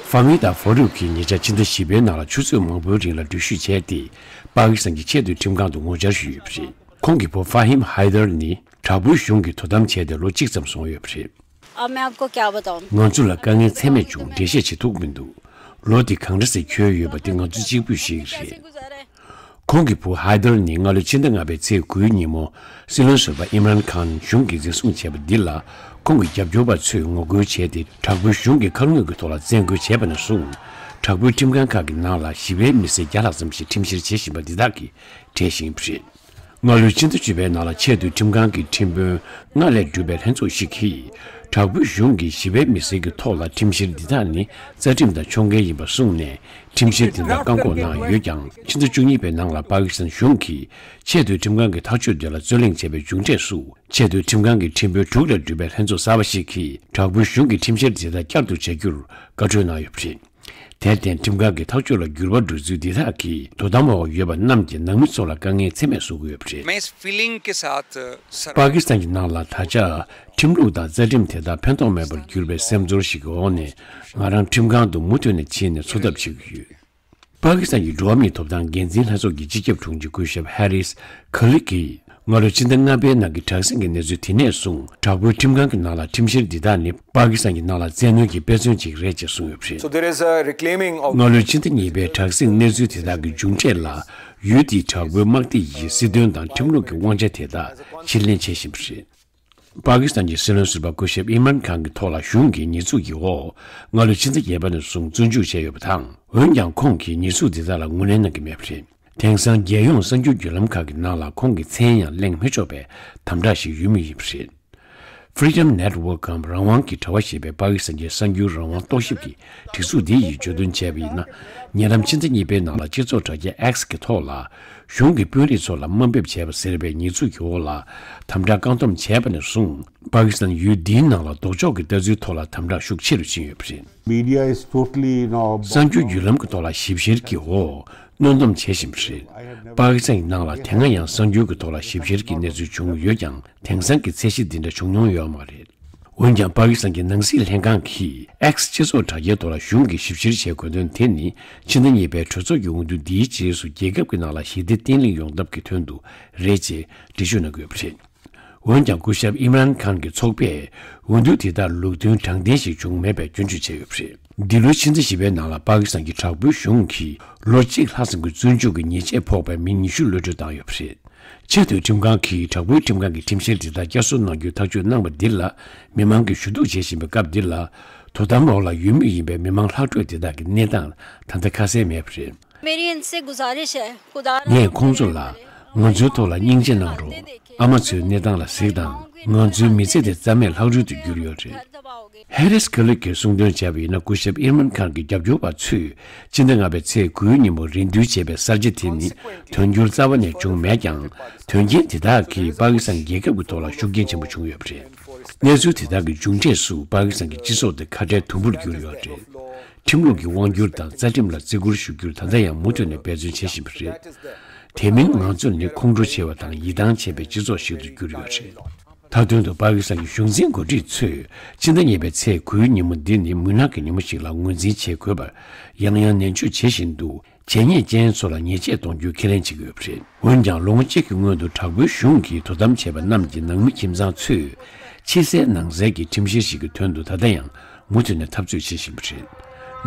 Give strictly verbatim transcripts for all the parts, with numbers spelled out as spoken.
ཧྥ་མི་དང་ཧྥ་རུག་གིས་ཉེ་ཆར་ཕྱི་ཟླ་བཞི་པའི་ནང་ལ་ཆུ་ཚོད་མང་པོའི་རིང་ལ་འགྲུལ་བཞུད་བྱས་ཏེ། པ་ཀི་སི་ཐན་གྱི་ཆེས་མཐོའི་ཁྲིམས་ཁང་དུ་ངོ་བཅར་ཞུས་ཡོད་པ་རེད། ཁོང་གི་བུ་ཧྥ་ཧིམ་ཧའི་དར་ནི་དྲག་པོའི་གཞུང་གིས་དོ་དམ་བྱས་ཏེ་ལོ་གཅིག་ཙམ་སོང་ཡོད་པ་རེད། अब मैं आपको क्या बताऊं? ང་ཚོ་ལ་དཀའ་ངལ་ཚད་མེད་བྱུང་། འགྲེལ་བཤད་བྱེད་ཐུབ་མི་འདུག་ལོ་འདི་གང་འདྲ་ཞིག་འཁྱོལ་ཡོད་པ་དེ་ང་ཚོ་གཅིག་པུས་ཤེས་ཀྱི་རེད། ཁོང་གི་བུ་ཧའི་དར་ནི་སྔ་ལོའི་ཕྱི་ཟླ་ལྔ་པའི་ཚེས་དགུའི་ཉིན་མོ། སྲིད་བློན་ཟུར་པ་ཨིམ་རན་ཁཱན་གཞུང་གིས་འཛིན་བཟུང་བྱས་པ་འདི་ལ། ཁོང་གི་རྒྱབ་སྐྱོར་བ་ཚོས་ངོ་རྒོལ་བྱས་ཏེ། དྲག་པོའི་གཞུང་གིས་ཁ་ལོ་སྔོན་གྱི་ཐོག་ལ་བཙན་རྒོལ་བྱས་པ་ནས་བཟུང་། དྲག་པོའི་ཁྲིམས་ཁང་ཁག་གི་ནང་ལ་ཞི་བའི་མི་སེར་བརྒྱ་ལྷག་ཙམ་ཞིག་ཁྲིམས་བཤེར་བྱེད་བཞིན་པ་འདི་དག་གིས་གྲས་ཤིག་ཡིན་པ་རེད། སྔ་ལོའི་ཕྱི་ཟླ་བཅུ་པའི་ནང་ལ་ཆེས་མཐོའི་ཁྲིམས་ཁང་གི་ཁྲིམས་དཔོན་ལྔ་ལས་གྲུབ་པའི་ལྷན་ཚོགས་ཤིག་གིས། དྲག་པོའི་གཞུང་གིས་ཞི་བའི་མི་སེར་གྱི་ཐོག་ལ་ཁྲིམས་བཤེར་འདི་དག་ནི་རྩ་ཁྲིམས་དང་ཕྱོགས་འགལ་ཡིན་པ་གསུངས་ནས། ཁྲིམས་བཤེར་འདི་དག་བཀག་འགོག་གནང་ཡོད་ཀྱང་། ཕྱི་ཟླ་བཅུ་གཉིས་པའི་ནང་ལ་པ་ཀི་སི་ཐན་གཞུང་གིས་ཆེས་མཐོའི་ཁྲིམས་ཁང་གི་ཐག་གཅོད་དེ་ལ་རྩོད་གླེང་བྱས་པའི་མཇུག་འབྲས་སུ། ཆེས་མཐོའི་ཁྲིམས་ཁང་གི་ཁྲིམས་དཔོན་དྲུག་ལས་གྲུབ་པའི་ལྷན་ཚོགས་གསར་པ་ཞིག་གིས། དྲག་པོའི་གཞུང་གིས་ཁྲིམས་བཤེར་འདི་དག་བསྐྱར་དུ་བྱ་རྒྱུར་བཀའ་འཁྲོལ་གནང་ཡོད་པ་རེད། དེར་བརྟེན། ཁྲིམས་ཁང་གི་ཐག་གཅོད་ལ་འགྱུར་བ་འགྲོ་ཚུལ་འདི་དག་གིས། དོ་དམ་འོག་ཡོད་པ་རྣམས་ཀྱི་ནང་མི་ཚོ་ལ་དཀའ་ངལ་ཚད་མེད་བཟོ་གི་ཡོད་པ་རེད། मैं इस फीलिंग के साथ, सर, པ་ཀི་སི་ཐན་གྱི་ནང་ལ་ད་ཆ་ཁྲིམས་ལུགས་དང་རྩ་ཁྲིམས་དེ་དག་ཕན་ཐོགས་མེད་པར་གྱུར་པའི་སེམས་ཚོར་ཞིག་གི་འོག་ནས། ང་རང་ཁྲིམས་ཁང་དུ་མུ་མཐུད་ནས་ཕྱིན་ནས་འཚོ་ཐབས་བྱེད་ཀྱི་ཡོད། པ་ཀི་སི་ཐན་གྱི་འགྲོ་བ་མིའི་ཐོབ་ཐང་འགན་འཛིན་ལྷན་ཚོགས་ཀྱི་སྤྱི་ཁྱབ་དྲུང་ཆེ་སྐུ་ཞབས་ཧེ་རིས་ཁ་ལི་གིས། སྔ་ལོའི་ཕྱི་ཟླ་ལྔ་པའི་ནང་གི་དྲག་ཟིང་གི་གནས་ཚུལ་དེ་ནས་བཟུང་། དྲག་པོའི་ཁྲིམས་ཁང་གི་ནང་ལ་ཁྲིམས་བཤེར་འདི་དག་ནི། པ་ཀི་སི་ཐན་གྱི་ནང་ལ་བཙན་གནོན་གྱི་དཔེ་མཚོན་ཅིག་རེད་ཅེས་གསུངས་ཡོད་པ་རེད། So there is a reclaiming of སྔ་ལོའི་ཕྱི་ཟླ་གཉིས་པའི་དྲག་ཟིང་གནས་ཚུལ་དེ་དག་གི་མཇུག་འབྲས་ལ། ཡུལ་དེའི་དྲག་པོའི་དམག་སྡེ་ཡིས་སྲིད་དོན་དང་ཁྲིམས་ལུགས་ཀྱི་དབང་ཆ་དེ་དག་ཕྱིར་ལེན་བྱེད་བཞིན་པ་རེད། པ་ཀི་སི་ཐན་གྱི་སྲིད་བློན་ཟུར་པ་སྐུ་ཞབས་ཨིམ་རན་ཁཱན་གྱི་ཐོག་ལ་གཞུང་གིས་ཉེས་འཛུགས་ཀྱི་འོག་སྔ་ལོའི་ཕྱི་ཟླ་བརྒྱད་པ་ནས་བཟུང་བཙོན་འཇུག་བྱས་ཡོད་པ་དང་། འོན་ཀྱང་། ཁོང་གིས་ཉེས་འཛུགས་འདི་དག་ལ་ངོས་ལེན་གནང་གི་མེད་པ་རེད། དེང་སང་། རྒྱལ་ཡོངས་གསར་འགྱུར་བརྒྱུད་ལམ་ཁག་གི་ནང་ལ་ཁོང་གི་མཚན་ཡང་གླེང་མི་ཆོག་པའི་དམ་དྲག་ཞིག་ཡོད་མུས་ཡིན་པ་རེད། Freedom Network གམ་རང་དབང་གི་དྲ་བ་ཞེས་པའི་པ་ཀི་སི་ཐན་གྱི་གསར་འགྱུར་རང་དབང་རྟོག་ཞིབ་ཀྱི་སྒྲིག་འཛུགས་འདི་ཡིས་བརྗོད་དོན་བྱས་པ་ཡིན་ན། ཉེ་ལམ་ཕྱི་ཟླ་གཉིས་པའི་ནང་ལ་སྤྱི་ཚོགས་དྲ་རྒྱ་X གི་ཐོག་ལ། གཞུང་གི་དཔོན་རིགས་ཚོ་ལ་དམའ་འབེབས་བྱས་པ་ཟེར་བའི་ཉེས་འཛུགས་ཀྱི་འོག་ལ། དམ་དྲག་བཀག་སྡོམ་བྱས་པ་ནས་བཟུང་། པ་ཀི་སི་ཐན་ཡུལ་འདིའི་ནང་ལ་ལྡོག་ཕྱོགས་ཀྱི་ལྟ་ཚུལ་ཐོག་ལ་དམ་དྲག་ཤུགས་ཆེ་རུ་ཕྱིན་ཡོད་པ་རེད། Media is totally, you know, གསར་འགྱུར་བརྒྱུད་ལམ་གྱི་ཐོག་ལ་ཞིབ་བཤེར་གྱི་འོག་གནོན་སྡོམ་བྱེད་བཞིན་པ་རེད། པ་ཀི་སི་ཐན་གྱི་ནང་ལ་དེ་སྔ་ཡང་གསར་འགྱུར་གྱི་ཐོག་ལ་ཞིབ་བཤེར་གྱི་གནས་ཚུལ་བྱུང་ཡོད་ཀྱང་། དེང་སང་གི་ཚད་གཞི་འདི་འདྲ་བྱུང་མྱོང་ཡོད་མ་རེད། འོན་ཀྱང་། པ་ཀི་སི་ཐན་གྱི་ནང་སྲིད་ལྷན་ཁང་གིས་X སྤྱི་ཚོགས་དྲ་རྒྱའི་ཐོག་ལ་གཞུང་གིས་ཞིབ་བཤེར་བྱེད་དགོས་དོན་དེ་ནི། ཕྱི་ཟླ་གཉིས་པའི་གྲོས་ཚོགས་ཀྱི་འོས་བསྡུ་འདིའི་རྗེས་སུ་རྒྱལ་ཁབ་ཀྱི་ནང་ལ་ཞི་བདེ་བརྟན་ལྷིང་ཡོང་ཐབས་ཀྱི་དོན་དུ་རེད་ཅེས་འགྲེལ་བརྗོད་གནང་གི་ཡོད་པ་རེད། འོན་ཀྱང་། སྐུ་ཞབས་ཨིམ་རན་ཁཱན་གྱི་ཚོགས་པས་འོས་བསྡུ་དེ་དག་ལུགས་མཐུན་དྲང་བདེན་ཞིག་བྱུང་མེད་པའི་སྐྱོན་བརྗོད་བྱས་ཡོད་པ་རེད། འདི་ལོའི་ཕྱི་ཟླ་བཞི་པའི་ནང་ལ་པ་ཀི་སི་ཐན་གྱི་དྲག་པོའི་གཞུང་གིས་ལོ་གཅིག་ལྷག་ཙམ་གྱི་བཙོན་འཇུག་གི་ཉེས་ཆད་ཕོག་པའི་མི་ཉི་ཤུ་གློད་གྲོལ་བཏང་ཡོད་པ་རེད། ཆེས་མཐོའི་ཁྲིམས་ཁང་གིས་དྲག་པོའི་ཁྲིམས་ཁང་གི་ཁྲིམས་བཤེར་དེ་དག་བསྐྱར་གསོ་གནང་རྒྱུའི་ཐག་གཅོད་གནང་བ་འདི་ལ། མི་མང་གིས་ཞུ་གཏུག་བྱེད་བཞིན་པའི་སྐབས་འདི་ལ། དོ་དམ་འོག་ལ་ཡོད་མུས་ཡིན་པའི་མི་མང་ལྷག་འཕྲོས་དེ་དག་གི་གནས་སྟངས་ད་ལྟ་ཁ་གསལ་མེད་པ་རེད། मेरी इनसे गुजारिश है, खुदा ངས་ཁོང་ཚོ་ལ། ང་ཚོའི་ཐོག་ལ་སྙིང་རྗེ་གནང་རོགས། ཨ་མ་ཚོའི་གནས་སྟངས་ལ་གཟིགས་དང་། ང་ཚོའི་མི་ཚེ་དེ་རྩ་མེད་ལྷག་རོལ་དུ་གྱུར་ཡོད་རེད། ཧེ་རིས་ཁ་ལི་གིས་གསུངས་དོན་བྱས་པ་ཡིན་ན། སྐུ་ཞབས་ཨིར་མན་ཁཱན་གྱི་རྒྱབ་སྐྱོར་བ་ཚོས་ཕྱི་ཟླ་ལྔ་པའི་ཚེས་དགུའི་ཉིན་མོ་རེ་འདུན་བྱས་པའི་གསར་བརྗེ་དེ་ནི་དོན་འགྱུར་རྩ་བ་ནས་བྱུང་མེད་ཀྱང་། དོན་རྐྱེན་དེ་དག་གིས་པ་ཀི་སི་ཐན་རྒྱལ་ཁབ་ཀྱི་ཐོག་ལ་ཤུགས་རྐྱེན་ཆེན་པོ་བྱུང་ཡོད་པ་རེད། གནས་ཚུལ་དེ་དག་གི་མཇུག་འབྲས་སུ་པ་ཀི་སི་ཐན་གྱི་སྤྱི་ཚོགས་དེ་ཁ་བྲལ་དུམ་བུར་གྱུར་ཡོད་རེད། ཁྲིམས་ལུགས་ཀྱི་དབང་སྒྱུར་དང་རྩ་ཁྲིམས་ལ་བརྩི་བཀུར་ཞུ་རྒྱུར་ད་ལྟ་ཡང་མུ་མཐུད་ནས་འབད་བརྩོན་བྱེད་བཞིན་པ་རེད། དེ་མིན་ང་ཚོ་ནི་ཁོང་ཁྲོ་ཆེ་བ་དང་ཡིད་ཐང་ཆད་པའི་སྤྱི་ཚོགས་ཤིག་ཏུ་གྱུར་ཡོད་རེད། མཐའ་དོན་དུ་པ་ཀི་སི་ཐན་གྱི་གཞུང་འཛིན་འགོ་ཁྲིད་ཚོས་ཕྱི་ཟླ་གཉིས་པའི་ཚེས་དགུའི་ཉིན་མོ་འདི་ནི་མུན་ནག་གི་ཉིན་མོ་ཞིག་ལ་ངོས་འཛིན་བྱེད་དགོས་པར་ཡང་ཡང་ནན་བརྗོད་བྱེད་བཞིན་འདུག་བྱས་ཉེས་ཅན་ཚོ་ལ་ཉེས་ཆད་གཏོང་རྒྱུའི་ཁས་ལེན་བྱེད་ཀྱི་ཡོད་པ་རེད། འོན་ཀྱང་། ལོ་ངོ་གཅིག་གི་སྔོན་དུ་དྲག་པོའི་གཞུང་གིས་དོ་དམ་བྱས་པ་རྣམས་ཀྱི་ནང་མི་ཁྱིམ་ཚང་ཚོས། ཕྱི་གསལ་ནང་གསལ་གྱི་ཁྲིམས་བཤེར་ཞིག་གི་དོན་དུ་ད་ལྟ་ཡང་མུ་མཐུད་ནས་འཐབ་རྩོད་བྱེད་བཞིན་པ་རེད།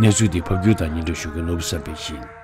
གནས་ཚུལ་འདི་ཕབ་སྒྱུར་དང་སྙན་སྒྲོན་ཞུ་མཁན་ནོར་བུ་བསམ་འཕེལ་ཡིན།